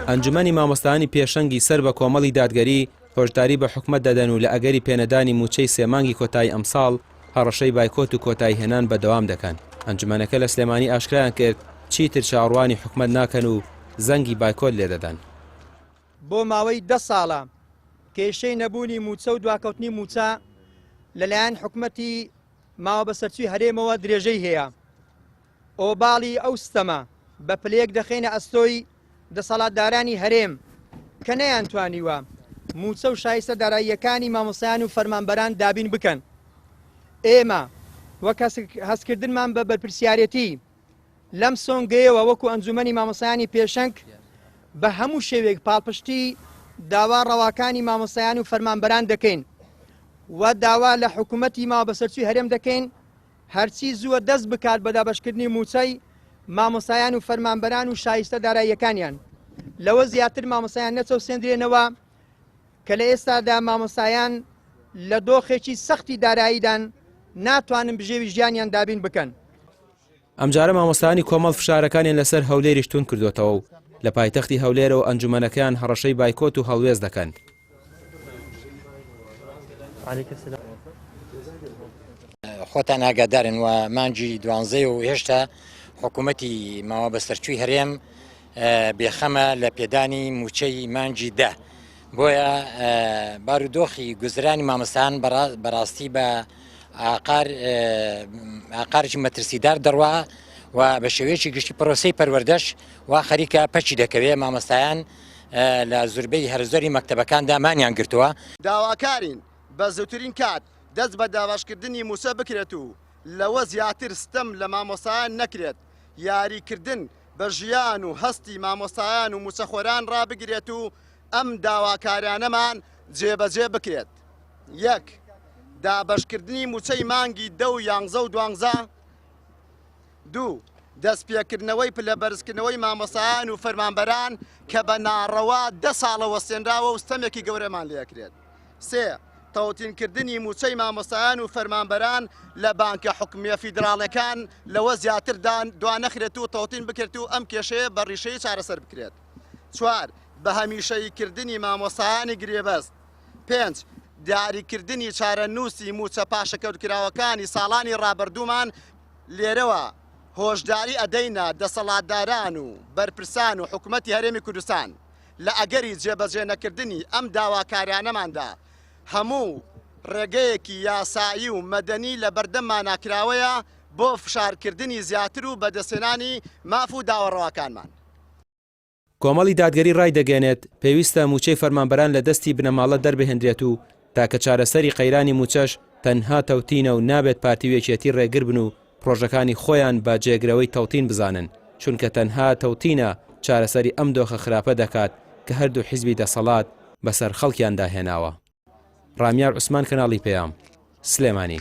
ئەنجومەنی مامۆستایانی پێشەنگی سەر بە کۆمەڵی دادگەری هۆشداری بە حکومەت دەدەن و لە ئەگەری پێنەدانی مووچەی سێ مانگی کۆتایی ئەمساڵ هەڕەشەی بایکۆت و کۆتاییهێنان بە دەوام دەکەن. ئەنجومەنەکە لە سلێمانی ئاشکرایان کرد، چیتر چاوەڕوانی حکومەت ناکەن و زەنگی بایکۆت لێدەدەن. بۆ ماوەی دە ساڵە کێشەی نەبوونی مووچە و دواکەوتنی مووچە لەلایەن حکومەتی ماوە بەسەرچووی هەرێمەوە درێژەی هەیە. ئۆباڵی ئەو ستەمە بە پلەیەک دەخەینە ئەستۆی دەسەڵاتدارانی هەرێم کە نەیانتوانیوە مووچە و شایستە داراییەکانی مامۆستایان و فەرمانبەران دابین بکەن. ئێمە وەک هەستکردنمان بە بەرپرسیارێتی لەم سۆنگەیەوە وەکو ئەنجومەنی مامۆستایانی پێشەنگ بە هەموو شێوەیەک پاڵپشتی داوا ڕەواکانی مامۆستایان و فەرمانبەران دەکەین و داوا لە حکوومەتی ماوەبەسەرچووی هەرێم دەکەین هەرچی زووە دەست بکات بە دابەشکردنی مووچەی مامۆستایان و فەرمانبەران و شایستە داراییەکانیان. لەوە زیاتر مامۆستایان نەچەوسێندرێنەوە کە لە ئێستادا مامۆستایان لە دۆخێکی سەختی داراییدان ناتوانن بژێوی ژیانیان دابین بکەن. ئەمجارە مامۆستایانی کۆمەڵ فشارەکانیان لەسەر هەولێریش توند کردۆتەوە و لە پایتەختی هەولێرەوە ئەنجومەنەکەیان هەڕەشەی بایکۆت و هەڵوێست دەکەن. خۆتان ئاگادارن و مانگی دوانزەیە و هێشتا حکوومەتی ماوە بەسەرچووی هەرێم بێخەمە لە پێدانی مووچەی مانگی دە بۆیە بارودۆخی گوزرانی مامۆستایان بەڕاستی بە ئاقار ئاقارێکی مەترسیدار دەڕوا و بە شێوەیەکی گشتی پرۆسەی پەروەردەش وا خەریکە پەکی دەکەوێ مامۆستایان لە زوربەی هەرزۆری مەکتەبەکاندا مانیان گرتووە. داواکارین بە زووترین کات دەست بە دابەشکردنی مووچە بکرێت و لەوە زیاتر ستەم لە مامۆستایان نەکرێت، یاریکردن بە ژیان و هەستی مامۆستایان و مووچەخۆران ڕابگرێت و ئەم داواکاریانەمان جێبەجێ بکرێت. یەک. دابەشکردنی مووچەی مانگی دە و یانزە و دوانزە. دوو. دەستپێکردنەوەی پلەبەرزکردنەوەی مامۆستایان و فەرمانبەران کە بە ناڕەوا دە ساڵە وەستێنراوە و ستەمێکی گەورەمان لێکرێت. سێ. تەوتینکردنی مووچەی مامۆستایان و فەرمانبەران لە بانکە حکومییە فیدراڵیەکان لەوە زیاتر دوانەخرێت و تەوتین بکرێت و ئەم کێشەیە بە ڕیشەیی چارەسەر بکرێت. چوار. بە هەمیشەییکردنی مامۆستایانی گرێبەست. پێنج. دیاریکردنی چارەنووسی مووچە پاشەکەوتکراوەکانی ساڵانی ڕابردوومان، لێرەوە هۆشداری ئەدەینە دەسەڵاتداران و بەرپرسان و حکومەتی هەرێمی کوردستان، لە ئەگەری جێبەجێ نەکردنی ئەم داواکاریانەماندا هەموو ڕێگەیەکی یاسایی و مەدەنی لەبەردەممانا کراوەیە بۆ فشارکردنی زیاتر و بەدەستهێنانی ماف و داوا ڕەواکانمان. کۆمەڵی دادگەری ڕایدەگەیەنێت، پێویستە مووچەی فەرمانبەران لە دەستی بنەماڵە دەربهێندرێت و تاکە چارەسەری قەیرانی مووچەش تەنها تەوتینە و نابێت پارتی و یەکێتی ڕێگربن و پڕۆژەکانی خۆیان بە جێگرەوەی تەوتین بزانن، چونکە تەنها تەوتینە چارەسەری ئەم دۆخە خراپە دەکات کە هەردوو حیزبی دەسەڵات بەسەر خەڵکیاندا هێناوە. ڕامیار عوسمان کەناڵی پەیام، سلێمانی.